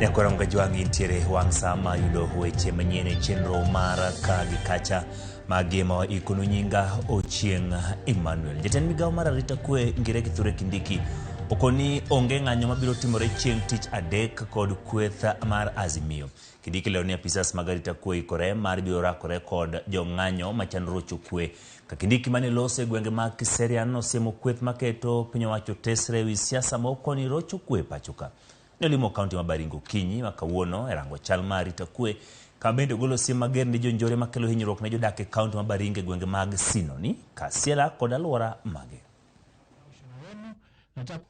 Nyakwara Mgajwang' intiere wang' sa ma yudo weche manyien e chenro mar ka gi kacha magi ma waikonu nyinga Ochieng' Emmanuel. Jatend migawo mar arita kwe Ngire Kithure Kindiki okoni onge ng'anyo mabiro timore chieng' tich adek kod kweth mar Azimio. Kindiki lero ni apisas mag arita kwe oikore mar biro rakore kod jong'anyo machano rocho kwe. Ka Kindiki mane loso e gwenge mag Kiserian nosiemo kweth maketo piny owacho tesre ewi siasa ma okoni rocho kwe pacho ka. Ne olimo kaunti ma Baringo okinyi ma kawuono e rango chal mar arita kwe kama bende ogolo siem mager ne jonjore makelo hinyruok ne jodak e kaunti ma Baringo e gwenge mag Sinoni, Kasiela kod alwora mage.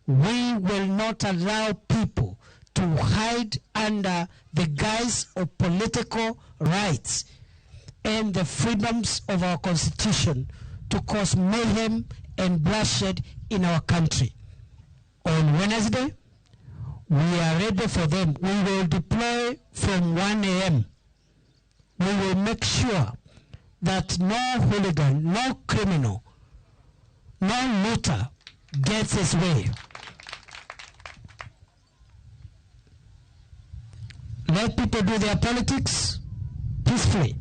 We will not allow people to hide under the guise of political rights and the freedoms of our constitution to cause mayhem and bloodshed in our country. On Wednesday, we are ready for them. We will deploy from 1 a.m. We will make sure that no hooligan, no criminal, no looter gets his way. Let people do their politics peacefully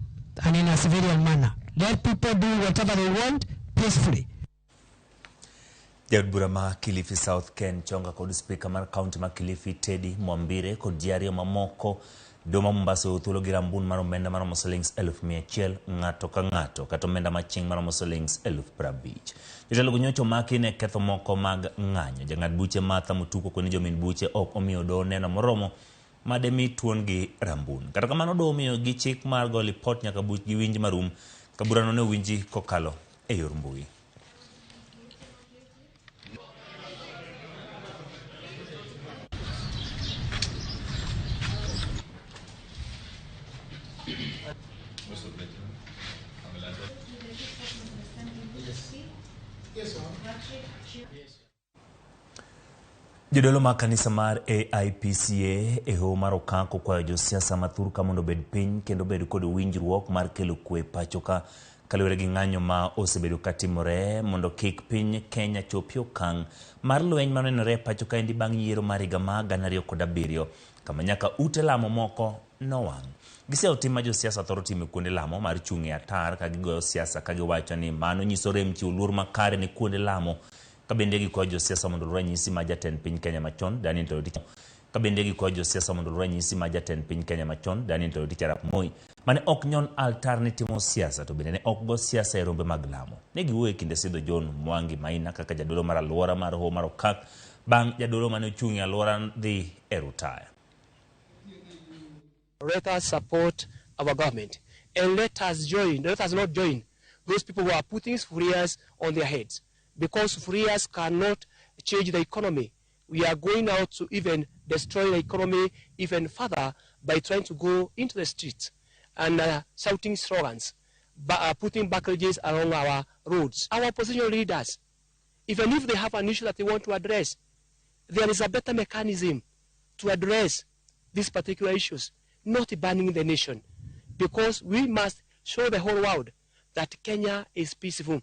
and in a civilian manner. Let people do whatever they want peacefully. Jaod bura ma Kilifi South Ken Chonga kod spika mar kaunti ma Kilifi Teddy Mwambire kod ji ariyo mamoko doho ma Mombasa oweyo thuolo gi rambun mar omenda maromo silings 100,000 ng'ato ka ng'ato kata omenda maching maromo silings 50,000. Jotelo go nyocha omaki ne ketho moko mag ng'anyo. Jang'ad buche Martha Mutuku okoni jomin buche ok omiyo doho neno moromo mademi tuon gi rambun. Kata kamano doho omiyo gi chik mar go lipot nyaka buch giwinj marum ka burano ne owinji kokalo e yor mbui. Jodolo mag kanisa mar AIPCA e hoho mar Okak okwayo josiasa ma thurka mondo obed piny kendo obed kod winjruok mar kelo kwe pacho ka kaluwore gi ng'anyo ma osebedo katimore mondo kik piny Kenya chopi okang' mar lweny manenore e pacho kaendi bang' yiero mar higa mar 2007 kama nyaka ute lamo moko nowang'. Giseyo tim ma josiasa thoro timo e kuonde lamo mar chung' e atar ka gigoyo siasa ka giwacho ni mano nyiso rem chiwo luor makare ne kuonde lamo ka bende gikwayo josiasa mondo oluw ranyisi ma jatend piny Kenya machon Daniel Toroitich ka bende gikwayo josiasa mondo oluw ranyisi ma jatend piny Kenya machon Daniel Toroitich arap Moi mane ok nyon altar ni timo siasa to bende ne ok go siasa e rombe mag lamo. Ne giwuoyo e kinde sidho John Mwangi Maina kaka jadolo mar alwora mar hoho mar Okak bang' jadolo mane ochung' e alwora dhi e rutaya. Let us support our government and let us join, let us not join those people who are putting sufurias on their heads, because sufurias cannot change the economy. We are going out to even destroy the economy even further by trying to go into the streets and shouting slogans, putting barricades along our roads. Our opposition leaders, even if they have an issue that they want to address, there is a better mechanism to address these particular issues, not banning the nation, because we must show the whole world that Kenya is peaceful.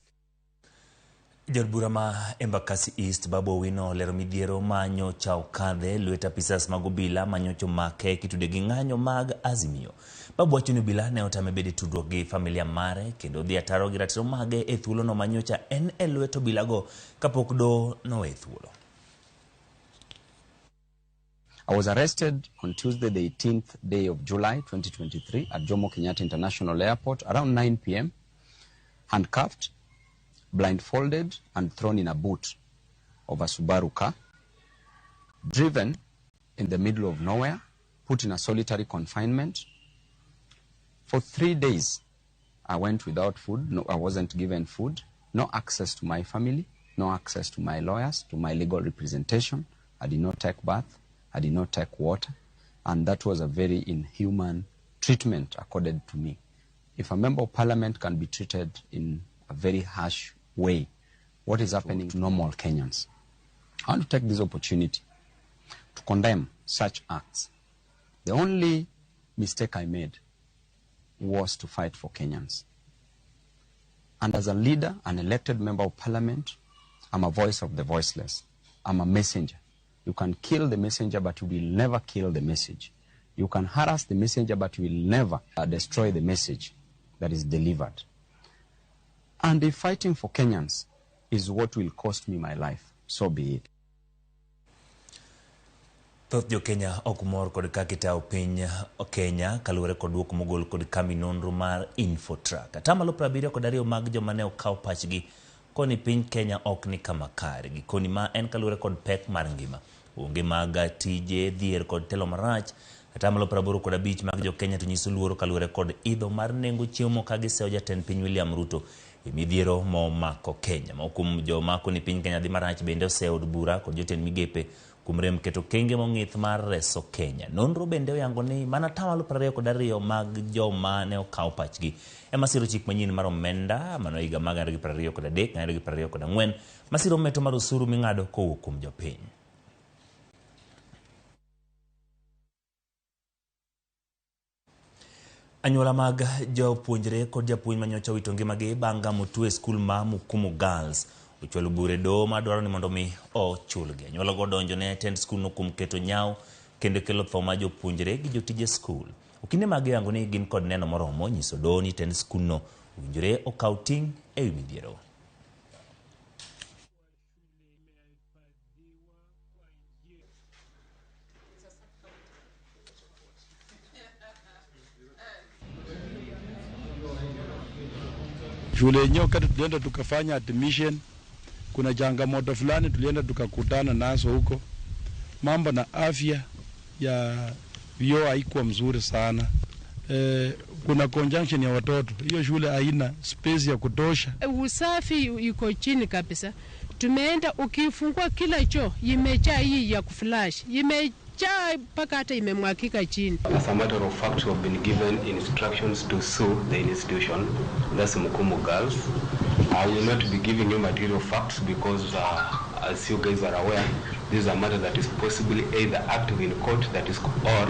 Jaod bura ma Embakasi East Babu Owino olero midhiero ma nyocha okadhe lwet apisas mag obila ma nyocha omake kitude gi ng'anyo mag Azimio. Babu wacho ni obila ne otame bedo e tudruok gi familia mare kendo dhi ataro gi ratiro mage e thuolono ma nyocha en e lwet obilago kapok doho nowe thuolo. I was arrested on Tuesday, the 18th day of July 2023 at Jomo Kenyatta International Airport around 9 p.m., handcuffed, blindfolded, and thrown in a boot of a Subaru car, driven in the middle of nowhere, put in a solitary confinement. For 3 days, I went without food. No, I wasn't given food, no access to my family, no access to my lawyers, to my legal representation. I did not take bath. I did not take water. And that was a very inhuman treatment accorded to me. If a member of parliament can be treated in a very harsh way, what is happening to normal Kenyans? I want to take this opportunity to condemn such acts. The only mistake I made was to fight for Kenyans. And as a leader, an elected member of parliament, I'm a voice of the voiceless. I'm a messenger. You can kill the messenger, but you will never kill the message. You can harass the messenger, but you will never destroy the message that is delivered. And if fighting for Kenyans is what will cost me my life, so be it. Thoth jo Kenya ok mor kod kaka itayo piny Kenya kaluwore kod duoko mogol kod kambi nonro mar Infotrack. Atamalo 72 mag joma ne okaw pachgi koni piny Kenya ok ni kama kare. Gikoni ma en kaluwore kod pek mar ngima. Onge mag tije, dhier kod telo marach. Atamalo 85 mag jo Kenya to nyiso luoro kaluwore kod idho mar nengo chiemo ka giseyo jatend piny William Ruto e midhiero momako Kenya. Moko kuom joma koni piny Kenya dhi marach bende oseyo od bura kod jotend migepe kuom rem keto kenge mong'ith mar reso Kenya. Nonro bende oyango ni mana atamalo 22 mag joma ne okaw pachgi ema siro chik manyien mar omenda mano higa mag 2023 2024 masiro meto mar osuru ming'ado kowuok kuom jopiny. Anyuola mag jopuonjre kod japuonj manyocha owito ngimagi bang' gamo tuo e skul ma Mukumu Girls ochwalo bura e doho madwaro ni mondo mi ochulgi. Anyuola go odonjo ne tend skul no kuom keto nyawo kendo kelo tho mar jopuonjre gi jotije skul. Okinde mag yango ni gin kod neno moromo nyiso doho ni tend skul no owinjore okaw ting' ewi midhiero. Shule yenyewe wakati tulienda tukafanya admission, kuna changamoto fulani tulienda tukakutana nazo huko. Mambo na afya ya vyoo haikuwa mzuri sana. Kuna conjunction ya watoto. Hiyo shule haina space ya kutosha. Usafi iko chini kabisa. Tumeenda ukifungua kila choo imejaa hii ya kuflash. Imejaa mpaka hata imemwagika chini. As a matter of fact, we have been given instructions to sue the institution, that's Mukumu Girls. I will not be giving you material facts because, as you guys are aware, this is a matter that is possibly either active in court that is, or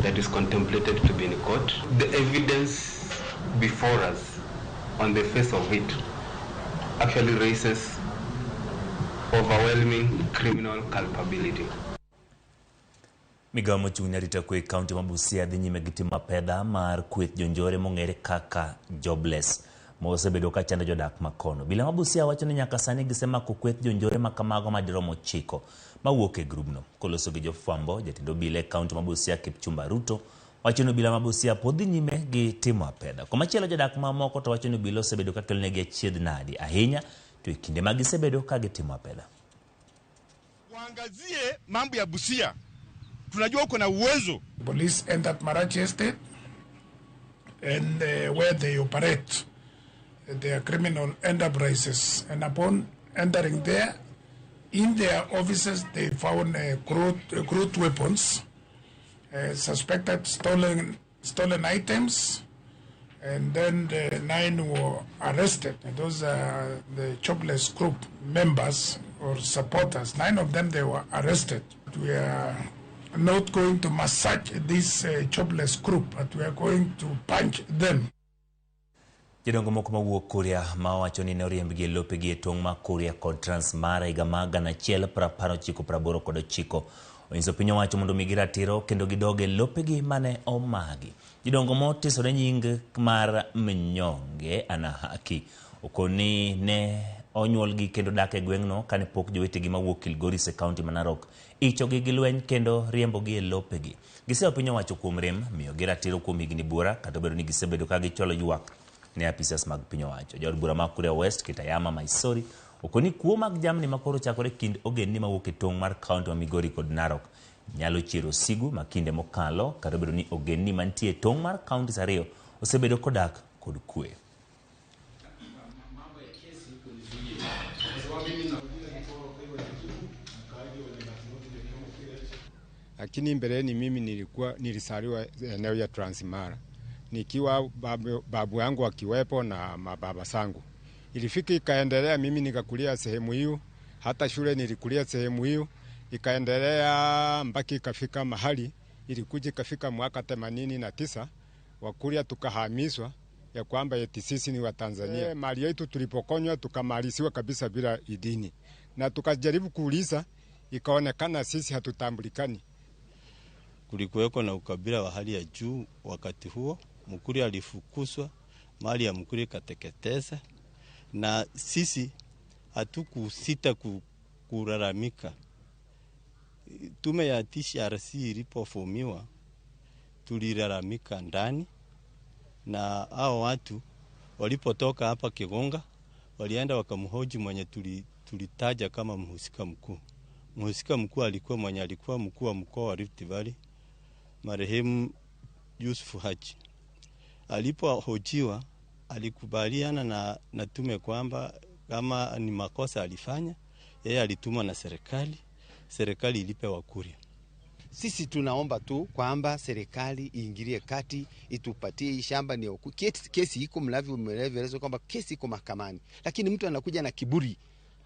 that is contemplated to be in court. The evidence before us, on the face of it, actually raises overwhelming criminal culpability. Migawo mochung' ne arita kwe e kaunti ma Busia dhi nyime gi timo apedha mar kweth jonjore mong'ere kaka jobless mosebedo ka chando jodak makono. Obila ma Busia wacho ni nyaka sani gisemako kweth jonjore makamago madirom 9 mawuok e grubno. Koloso gi jofwambo, jatend obila e kaunti ma Busia Kipchumba Ruto wacho ni obila ma Busia pod dhi nyime gi timo apedha. Komachielo jodak mamoko to wacho ni obila osebedo ka kelonegi achiedh nadi ahinya to e kinde ma gisebedo ka gitimo apedha. Waangazie mambo ya Busia. Tunajua uko na uwezo. Police entered Marachi Estate and where they operate their criminal enterprises, and upon entering there, in their offices they found crude weapons, suspected stolen items, and then the 9 were arrested. And those are the jobless group members or supporters. 9 of them, they were arrested. We are not going to massage this jobless group, but we are going to punch them. Jodongo moko mawuok Kuria ma owacho ni ne oriembgi e lopegi e tong' mar Kuria kod Transmara higa mar 1989 onyiso piny owacho mondo omigi ratiro kendo gidog e lopegi mane omagi. Jodongo motisore nying mar Mnyonge Anahaki okoni ne onyuolgi kendo dak e gweng'no kane pok jowetegi mawuok Kilgoris e kaunti ma Narok ichogi gi lweny kendo riembogi e lopegi. Giseyo piny owacho kuom rem miyogi ratiro kuom higni buora kata obedo ni gisebedo ka gichwalo ywak ne apisas mag piny owacho. Jaod bura ma Kuria West Kitayama Maisori okoni kuo mag jamni makoro chakore kind ogendni mawuok e tong' mar kaunti ma Migori kod Narok nyalo chiero sigu ma kinde mokalo kata obedo ni ogendni mantie e tong' mar kauntis ariyo osebedo kodak kod kwe. Lakini mbeleni mimi nilizaliwa eneo ya Transmara nikiwa babu yangu akiwepo na mababa zangu. Ilifika ikaendelea, mimi nikakulia sehemu hiyo, hata shule nilikulia sehemu hiyo, ikaendelea mpaka ikafika mahali ilikuja ikafika mwaka 89 Wakuria tukahamishwa ya kwamba eti sisi ni wa Tanzania. Mali yetu tulipokonywa tukamalisiwa kabisa bila idini, na tukajaribu kuuliza ikaonekana sisi hatutambulikani. Kulikuweko na ukabila wa hali ya juu wakati huo. Mkuria alifukuzwa, mali ya Mkuria ikateketeza, na sisi hatukusita kulalamika. Tume ya TCRC ilipofomiwa tulilalamika ndani, na hao watu walipotoka hapa Kigonga walienda wakamhoji mwenye tulitaja kama mhusika mkuu. Mhusika mkuu alikuwa mwenye alikuwa mkuu wa mkoa wa Rift Valley, marehemu Yusuf Haji. Alipohojiwa alikubaliana na tume kwamba kama ni makosa alifanya, yeye alitumwa na serikali, serikali ilipe Wakuria. Sisi tunaomba tu kwamba serikali iingilie kati, itupatie hii shamba. Ni kesi iko, mnavyoelezwa kwamba kesi iko mahakamani, lakini mtu anakuja na kiburi,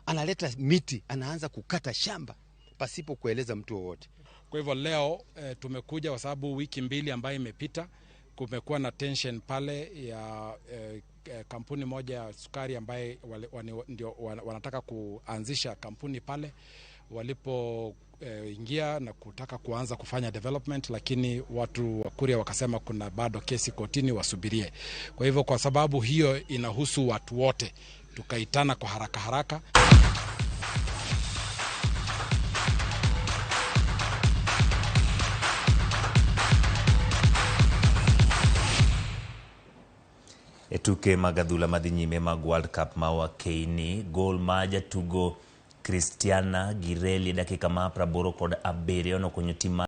analeta miti, anaanza kukata shamba pasipo kueleza mtu wowote. Kwa hivyo leo tumekuja kwa sababu wiki mbili ambayo imepita kumekuwa na tension pale ya kampuni moja ya sukari ambaye ndio wanataka kuanzisha kampuni pale walipoingia na kutaka kuanza kufanya development, lakini watu wa Kuria wakasema kuna bado kesi kotini, wasubirie. Kwa hivyo kwa sababu hiyo inahusu watu wote, tukaitana kwa haraka haraka. E tuke mag adhula madhi nyime mag World Cup ma wakeini, gol ma jatugo Cristiana Girelli dakika ma 87 nokonyo tim